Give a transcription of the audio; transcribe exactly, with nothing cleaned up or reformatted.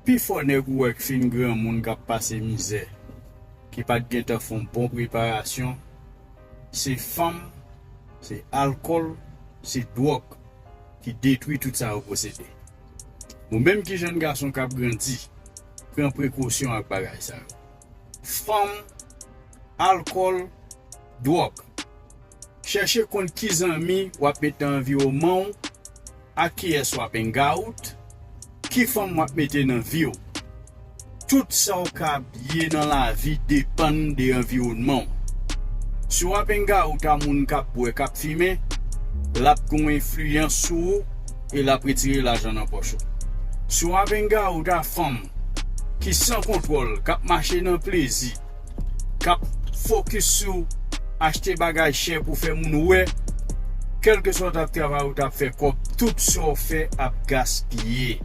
Pifò nèg ou wè k fin granmoun k ap pase mizè, ki pa t gentan fè yon bon preparasyon, se fanm, se alkòl, se dwòg ki detwi tout sa yo posede. Ou menm ki jèn gason k ap grandi, pran prekosyon ak bagay sa yo. Fanm, alkòl, dwòg. Chèche konn ki zanmi w ap met nan anviwònman w, ak kiyès w ap hangout, ki fanm w ap mete nan vi w. Tout sa w ka ye nan lavi depann de anviwònman w. Si w ap hangout a moun k ap bwè, k ap fimen, l ap gen yon enfliyans sou ou e l ap retire lajan nan pòch ou. Si w ap hangout a fanm ki san kontwòl, k ap mache nan plezi, k ap fokis sou achte bagay chè pou fè moun wè, kèlkeswa w t ap travay ou t ap fè kòb, tout sa w fè ap gaspiye.